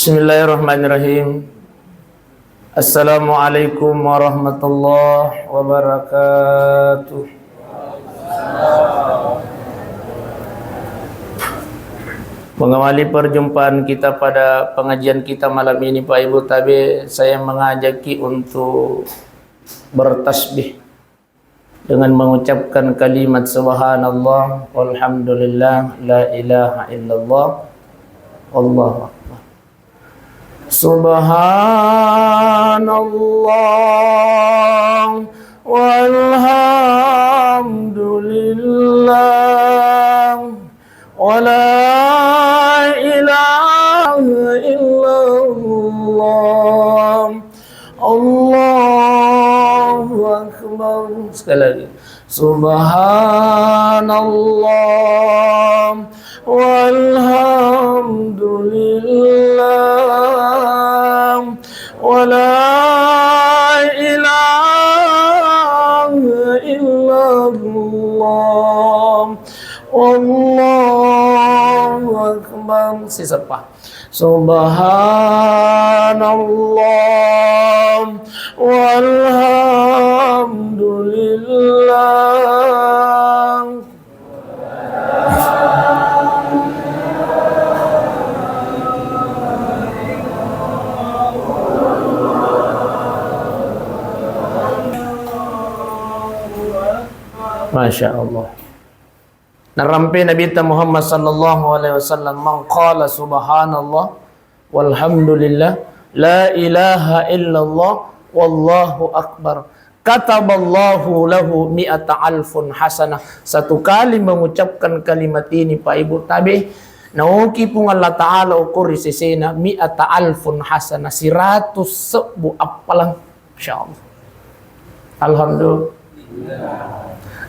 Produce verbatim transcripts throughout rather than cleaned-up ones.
Bismillahirrahmanirrahim. Assalamualaikum warahmatullahi wabarakatuh. Mengawali perjumpaan kita pada pengajian kita malam ini, Pak Ibu Tabe, saya mengajaki untuk bertasbih dengan mengucapkan kalimat subhanallah, walhamdulillah, la ilaha illallah, wallahu akbar. Subhanallah, walhamdulillah, wa la ilaha illallah, Allahu akbar. Sekali lagi. Subhanallah, walhamdulillah, wa la ilaha illallah, wallahu akbar. Siseppa. Subhanallah, walhamdulillah. Masya Allah. Narampe Nabitta Muhammad sallallahu alaihi wasallam, "Man qala subhanallah walhamdulillah la ilaha illallah wallahu akbar, kataballahu lahu mi'ata alfun hasanah." Satu kali mengucapkan kalimat ini, Pak Ibu Tabe, naoki Puang Allah Ta'ala okori sesena mi'ata alfun hasanah, siratus sebbu appalang. Masya Allah. Alhamdulillah.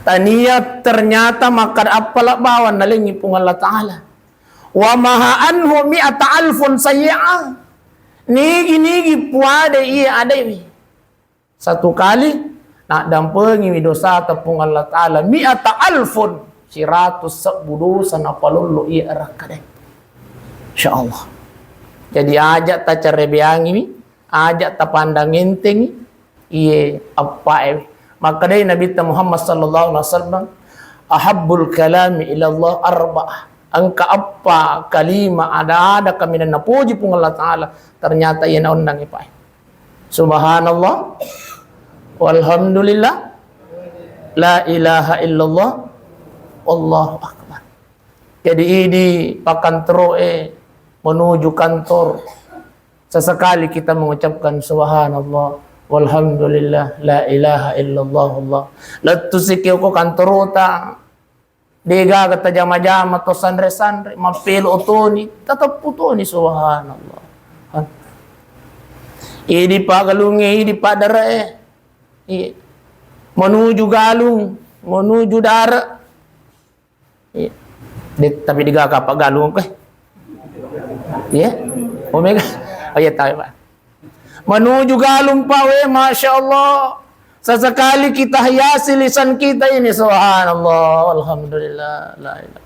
Tania ternyata makkada appala bawang nalengngi Puang Allah Ta'ala. Wa maha anhu mi'ata alfun sayyi'ah. Nigi-nigi puade iya adewi. Satu kali, naddampengiwi dosata Puang Allah Ta'ala mi'ata alfun, siratus sebbu dosa napalollo iya arakkade. Insya Allah. Jadi aja tacarebeangiwi, aja tapandang entengi, iye appaewe. Makkedai Nabitta Muhammad sallallahu alaihi wasallam, "Ahabbul kalami ilallah arba'ah." Engka eppa kalima ada-ada kaminang napoji Puang Allah Ta'ala, ternyata iya naonnang epae. Subhanallah, walhamdulillah, la ilaha illallah, Allahu akbar. Jadi idi pakkantoroe menuju kantor, sesekali kita mengucapkan subhanallah, walhamdulillah, la ilaha illallah, Allah. Lettu sikio ko kantorota, degaga tajama-jama to sanre-sanre, mappelo toni, tateppu toni subhanallah. Idi pagalunge, idi paddare. Iya. Menuju galung, menuju dare. Iya. De, tapi degaga apa galung, eh? Iya. Omega. Oh iya, tahu, Pak. Menuju galung, Pak, we, Masya Allah. Sesekali kita hiasi lisan kita ini, subhanallah, alhamdulillah, la ilaha.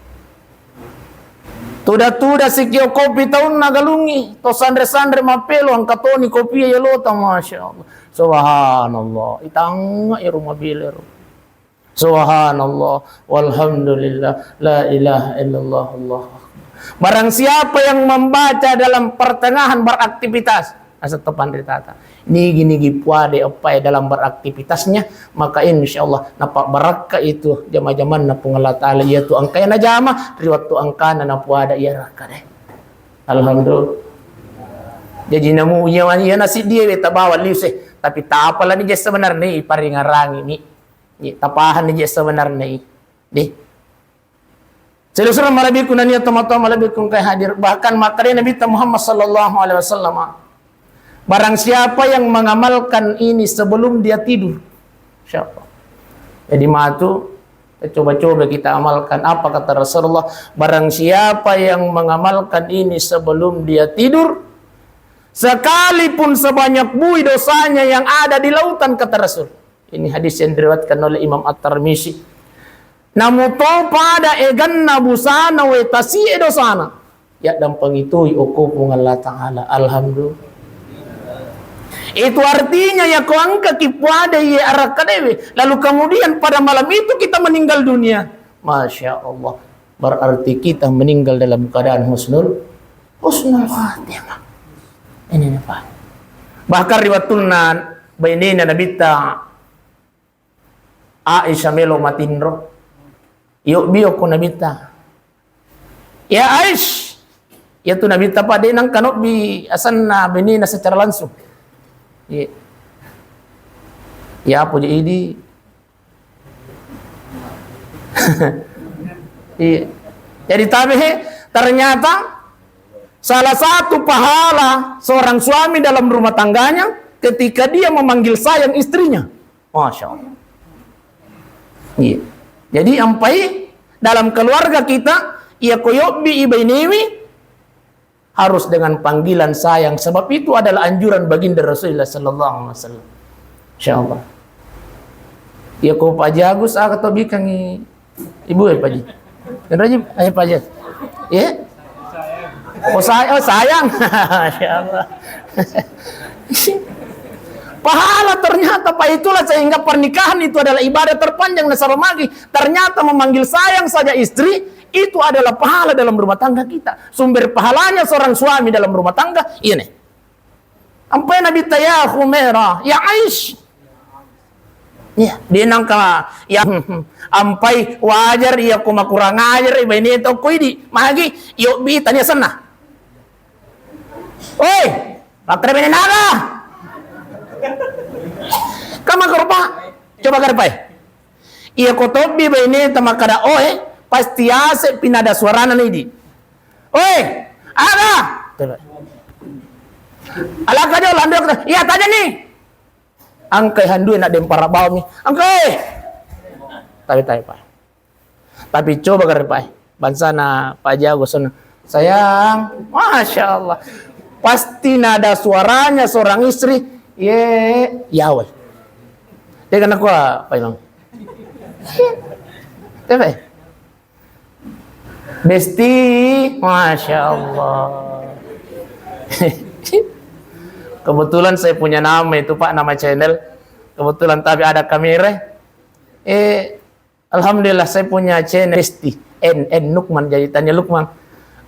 Tuda-tuda sikio kopi taunna galungi, to sanre-sanre mappelo, angkatoni kopi yelota, Masya Allah. Subhanallah, itanga ero mabile ro. Subhanallah, walhamdulillah, la ilaha illallah, Allahu akbar. Barang siapa yang membaca dalam pertengahan beraktivitas, asa to panritata. Nigi-nigi puade eppae dalam beraktivitasnya, maka insya Allah napabbarakka itu jama-jamanna Puang Allah Ta'ala, iyatu engkae najama ri wettu engkana napuada iya rakkade. Alhamdulillah. Jadi namu iya, iya nasiddi we tabawa liu se, tapi tapalani je sebenarnya iparingarangi ni. Iya, tapahanni je sebenarnya i. Deh. Selesai malebbiku nania tomatoa malebbiku engkae hadir. Bahkan makkeda Nabitta Muhammad sallallahu alaihi wasallam, barang siapa yang mengamalkan ini sebelum dia tidur. Siapa? Jadi matu, kita coba-coba kita amalkan apa kata Rasulullah. Barang siapa yang mengamalkan ini sebelum dia tidur, sekalipun sebanyak bui dosanya yang ada di lautan, kata Rasul. Ini hadis yang diriwayatkan oleh Imam At-Tirmizi. Namuto pada eganna busana we tasie dosana. yaddampengi toi okko Puang Allah Ta'ala. Alhamdulillah. Itu artinya, yako engka ki puadai ye arakkadewe, lalu kemudian pada malam itu kita meninggal dunia. Masya Allah. Berarti kita meninggal dalam keadaan husnul, husnul khatimah. Ini nih, Pak. Bahkan ri wettunna bainena Nabitta Aisyah melo matinro. Yobbi okko Nabitta. Ya Aish, ya tu Nabitta pa de nangka nobbi asenna benena secara langsung. Iya. Ya apa jadi idi? Iya. Jadi tabe, ternyata salah satu pahala seorang suami dalam rumah tangganya ketika dia memanggil sayang istrinya. Masya Allah. Iya. Jadi ampai dalam keluarga kita, iya ko yobbi i bainewi harus dengan panggilan sayang, sebab itu adalah anjuran baginda Rasulullah sallallahu alaihi wasallam. Insya Allah. Iya ko Pak Jagus, aga to bikangi Ibu ya, Pak Ji? Bener aja, ayo, Pak Ji. Iya? Oh, say-, oh, sayang. Masya Allah. Pahala ternyata, Pak, itulah sehingga pernikahan itu adalah ibadah terpanjang nasaba magi. Ternyata memanggil sayang saja istri, itu adalah pahala dalam rumah tangga kita. Sumber pahalanya seorang suami dalam rumah tangga, iya nih. Ampai Nabitta, "Ya Humaira, ya Aish." Iya, dia nangka, ya, ampai wajar iya ko makurang ajar i baine to ko idi. Magi, yobbi tania senna. Oi, makkeda bene naga. Kama kerupa, coba kerupai. Iya ko tobbi baineta makkada oe, pasti ase pinada suarana nidi. Oi, aga? Coba. Alaka jo landu, iya taja ni. Angkai handue na dempara baumi. Angkai. Tapi, tapi, Pak. Tapi coba kare, Pak. Bangsana Pak Jago sana. Sayang, Masya Allah. Pasti nada suaranya seorang istri. Ye, yawe. Dia kena kuah, Pak Imam. Tapi, Besti, Masya Allah. Kebetulan saya punya nama itu, Pak, nama channel. Kebetulan tapi ada kamera. Eh, Alhamdulillah, saya punya channel Besti. N, N Nukman, jadi tanya Lukman.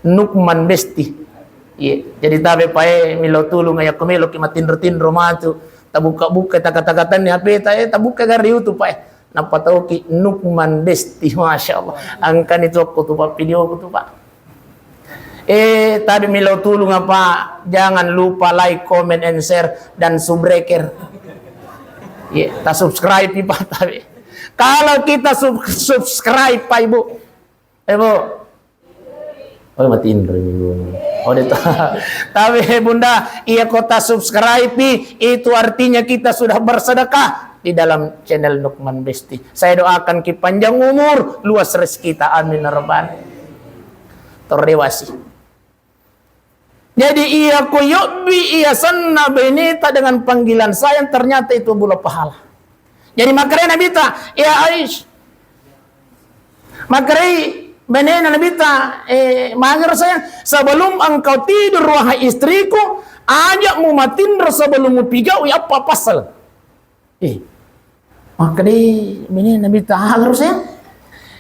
Nukman Besti. Iya, jadi tabe pae milo tulung, ya, ko melo ki matinro-tinro matu. Tabuka-buka, taka-taka tanni H P ta, eh, tabuka gare YouTube, Pak, eh. Nappa tauki Nukman Besti, Masya Allah. Angkani tu aku tu, Pak, video ku tu, Pak. Eh, tabe milo tulung apa? Jangan lupa like, comment, and share, dan subscribe. Iya, ta subscribe, Pak, tabe. Kalau kita sub-, subscribe, Pak Ibu. Eh, Bu. Oh, mati indra ini, Bu. Oh, dia ta-, tabe, Bunda, iya ko ta subscribe, itu artinya kita sudah bersedekah di dalam channel Nukman Besti. Saya doakan ki panjang umur, luas rezeki ta. Amin, ya Rabbal. Terima kasih. Jadi, iya ko yobbi iya senna beneta dengan panggilan sayang, ternyata itu bula pahala. Jadi, makanya Nabi ta, ya Aish. Makanya benena Nabi ta, eh, mager sayang, sebelum engkau tidur, wahai istriku, ajak mu matinro sebelum mu pigaui apa pasal. Eh, makkeda bene Nabi Ta'ala harusnya,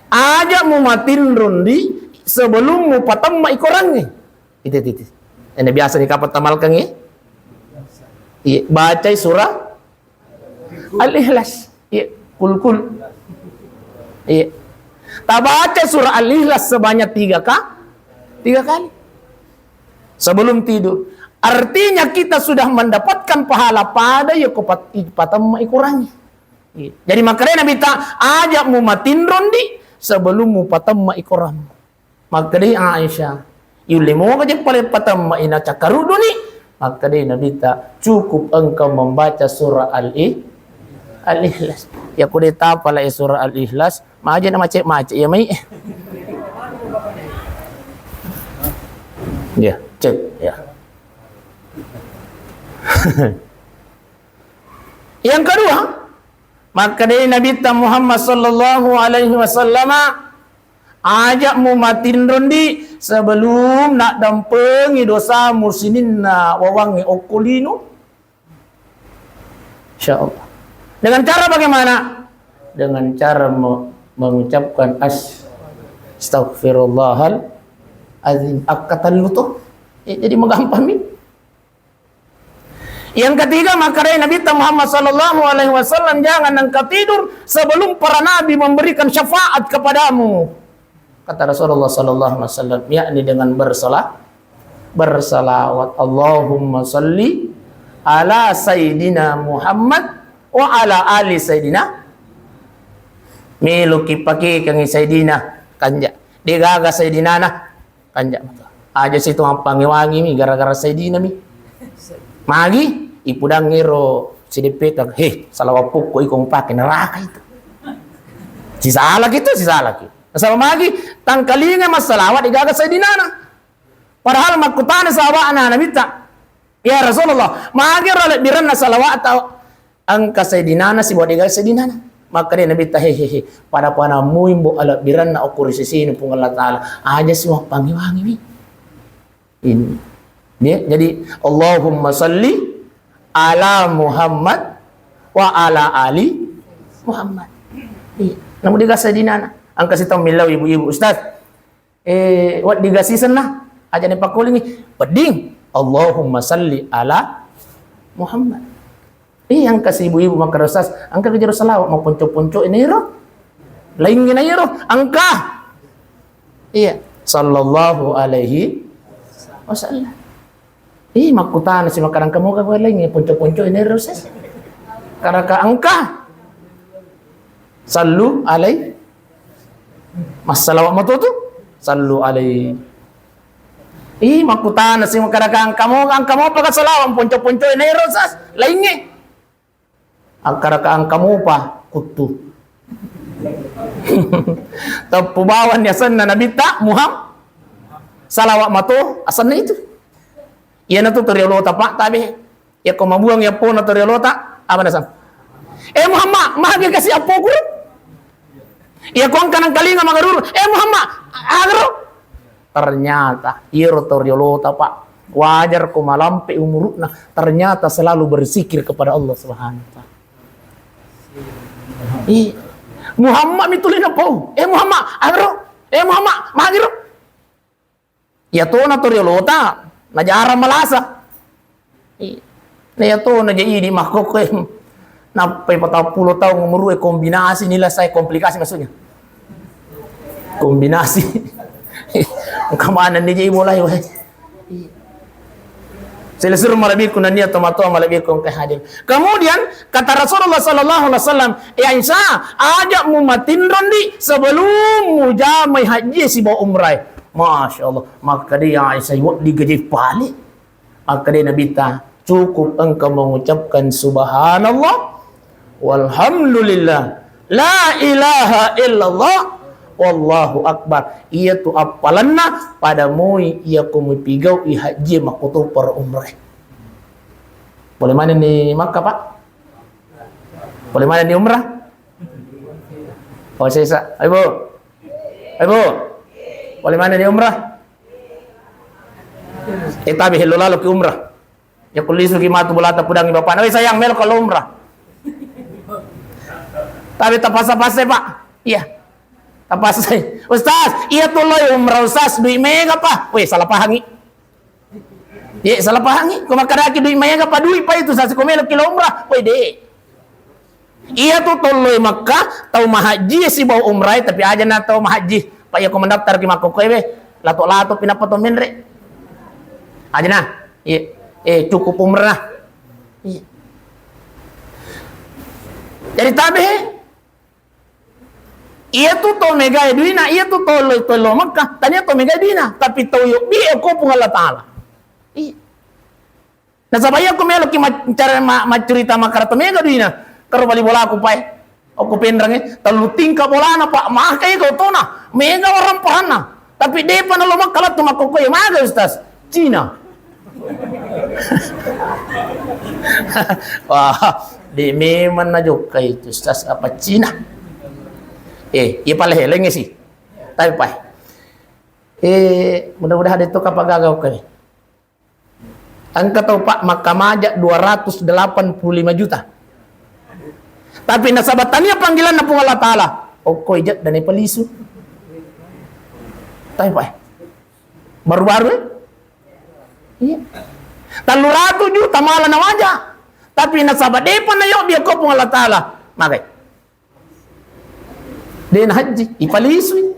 "Aja mumatinrondi sebelum mupatemma ikorangnge." Itu, itu, itu. Ini biasa dikapal tamalkangnge. Iya, bacai surah Al-Ikhlas. Iya, kul, kul. Iya. Tabaca surah Al-Ikhlas sebanyak tiga ka-, tiga kali. Sebelum tidur. Artinya kita sudah mendapatkan pahala pada ya ko pat-, i-, patemma ikorangnge. Iya. Jadi makkedai Nabitta, "Aja mumatinrondi sebelum mupatemma ikorammu." Makkedai Aisyah, "Yulle moga je pale patemma ina cakkaruduni?" Makkedai Nabitta, "Cukup engkau membaca surah Al-I-, Al-Ikhlas." Ya ko de tapalai surah Al-Ikhlas, maja na macet-macet ya mai. Ya, cek ya. Yang kedua, makkedai Nabitta Muhammad sallallahu alaihi wasallama, Aja' mumatinrondi sebelum naddampengi dosamu sininna wawangnge okko lino. Insya Allah. Dengan cara bagaimana? Dengan cara me-, mengucapkan as-, astaghfirullahal azim. Akkatellu to. Eh, jadi magampang mi. Yang ketiga, makkedai Nabi Muhammad sallallahu alaihi wasallam, "Jangan engkau tidur sebelum para nabi memberikan syafaat kepadamu." Kata Rasulullah sallallahu alaihi wasallam, yakni dengan bersala-, bersalawat. "Allahumma salli ala Sayyidina Muhammad wa ala ali Sayyidina." Meloki pakekengi Sayyidina, kanja. Degaga Sayyidinana, kanja. Aja situ mappangewangi mi gara-gara Sayyidina mi. Magi, ipudang ero sideppeta, "He, salawat pukko iko mupake neraka itu." Sisalaki tu, sisalaki. Nasaba magi, tangkalinga massalawat degaga Sayyidinana. Padahal makkutana sahaba'na Nabitta, "Ya Rasulullah, magi ro lebbiranna salawat tau engka Sayyidinana sibawa degaga Sayyidinana?" Makkeda Nabitta, "He, he, he, pada-pada muimbo alebbiranna okko ri sesena Puang Allah Ta'ala. Aja si mappangewangi mi." Ini. Dia, jadi, "Allahumma salli ala Muhammad wa ala ali Muhammad." Iya. Namu degaga Sayyidinana. Engka sitau millau ibu-ibu, "Ustaz, eh, wedding gasisenna, aja ni pakkulingi." Wedding. "Allahumma salli ala Muhammad." Iya, engka si ibu-ibu makkeda, "Ustaz, engka kejero salawat mau ponco-ponco ini ro. Laingi na ro, engka." Iya, sallallahu alaihi wasallam. Ih, makkutana si makkeda, "Engka moga laingi ponco-ponco ini ro, Ustaz?" Karaka engka. Sallu alai. Massalawat matutu. Sallu alai. Ih, makkutana si makkeda, "Engka mo, engka mopa ka salawat ponco-ponco nairo sas laingnge?" Akkadaka engka mopa kuttu. Teppu bawang ni asenna Nabitta Muhammad. Salawat mato asenna itu. Iyanatu toriolota, Pak, tabe. Iyako mabuang iya pona toriolota, apa nasang? "Eh, Muhammad, magi kasi appoku?" Iyako engka nengkalinga magaruru, "Eh, Muhammad, agaro?" Ternyata iyaro toriolota, Pak, wajar ko malampe umurukna, ternyata selalu berzikir kepada Allah Subhanahu wa Ta'ala. Ih, Muhammad mitulina pau. "Eh, Muhammad, agaro? Eh, Muhammad, magiro?" Iyatona toriolota, najarang malasa. Iya. Na iyatona je idi makkokkoe. Nappai patappulo taung umurue, kombinasi nila sai komplikasi maksudnya. Kombinasi. Engka manenni je bolai wae. Iya. Selesur malebbiku nennia tomatoa malebbiku engka hadir. Kemudian kata Rasulullah sallallahu alaihi wasallam, "Ya Aisyah, aja mumatinrondi sebelum mujamai haji sibawa umrai." Masya Allah, makkeda Aisyah, "Wedding gaje pale." Makkeda Nabitta, "Cukup engkau mengucapkan subhanallah, walhamdulillah, la ilaha illallah, wallahu akbar." Iyatu appalanna pada moi iyako mupigau'i haji makkutoparo umrah. Boleh mana ni Makkah, Pak? Boleh mana ni umrah? Oh, sesa. Ayo, Bu. Ayo, Bu. Boleh mana ni umrah? Eh, tabe hello lalo ki umrah. Ya kulisuki matu bolata pudangi bapana. "Weh, sayang, melo kalau umrah." Tabe tapasa-pasa, Pak. Iya. Tapasa. "Ustaz, iya tuh lo umrah, Ustaz, duit mega, Pak." Weh, salah pahangi. Ye, salah pahangi. Ko makkadaki duit maega pa duit pa itu, sasi ko melo ki lo umrah. Woi, de. Iya tu tolloi Makkah, tau mahajji sibawa umrah, tapi aja na tau mahajji. Pa iya ko mendaftar ki makkokkoe be, lato-lato pinappa to menre. Aja na. Iya. Eh, cukup umrah. Iya. Jadi tabe, Iyatu to megae duina, iyatu to lo, to lo Makkah, tania to megae duina, tapi tau yobbi e ko Puang Allah Taala. Iya. Nasaba iya ko melo ki ma-, cara ma-, maccurita makkara to mega duina, karo bali bolaku pae. Okko Penrang e, tellu tingka bolana, Pak, maka iko tona, mega warang pahanna. Tapi depa nalo Makkah lattu makkokkoe, maga Ustaz? Cina. Wah, de memang najokka itu Ustaz apa Cina. Eh, iya pale heleng sih. Tapi, Pak, eh, mudah-mudahan itu kapagaga, oke. Engka tau, Pak, makkamaja dua ratus delapan puluh lima juta. Tapi nasaba tania panggilanna Puang Allah Ta'ala, okkoi jedda naipalisu. Tapi, Pak, baru-baru, eh? Iya. Tellu ratu juta mala namaja. Tapi nasaba depa nayobbi ko Puang Allah Ta'ala, magai. De na haji, ipalisui.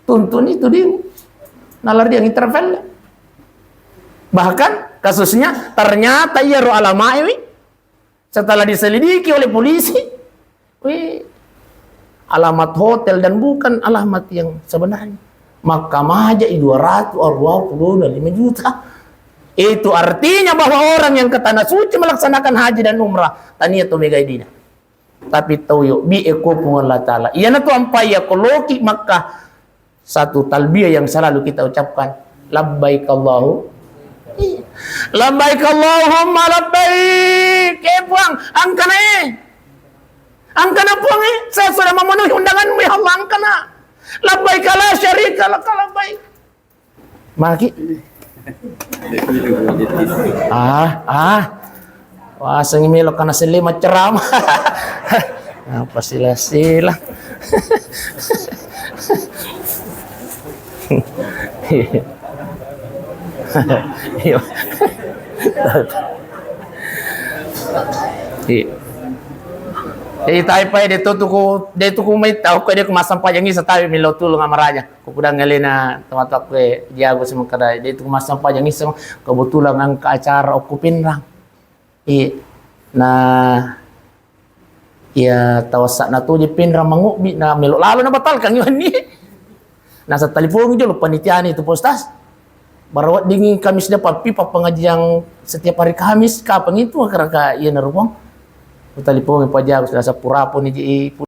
Tuntuni tu diu. Nalariang interpel. Bahkan kasusnya ternyata iyaro alamaewi setelah diselidiki oleh polisi, wih, alamat hotel dan bukan alamat yang sebenarnya. Maka majai dua ratus dua puluh lima juta. Itu artinya bahwa orang yang ke tanah suci melaksanakan haji dan umrah, tania to megai dina. Tapi tau yobbi e ko Puang Allah Ta'ala. Iyana tu ampai ya ko loki Makkah, satu talbiyah yang selalu kita ucapkan, labbaik Allahu-, iya. Labbaik Allahumma labbaik. Eh, Puang, angkana, eh. Angkana, Puang, eh. Saya sudah memenuhi undanganmu, ya Allah, angkana. Labbaik la syarika laka labbaik. Maki. Ah, ah. Wasengngi melo kana selle maccerama. Apa sila-sila. Iya. Iya. Jadi, tai pai de tu tuku, de tuku mai tau ko de ku massempajang isa, tapi melo tulung amaraja. Ko pudang ngalena tomatoakku e Jago si makkeda, de tu ku massempajang isa, kebetulan engka acara okko Pinrang. Iya. Na, iya, tawassana tu je Pinrang mangobbi, na melo lalo na batalkan iwanni. Nasa talipongi jolo panitiani tu, Pak Ustaz. Bara weddingi Kamis depan pi pappengajian setiap hari Kamis, kapang itu, kira-kira iya na ruang. Ku talipongi Pak Jago, nasa puraponi je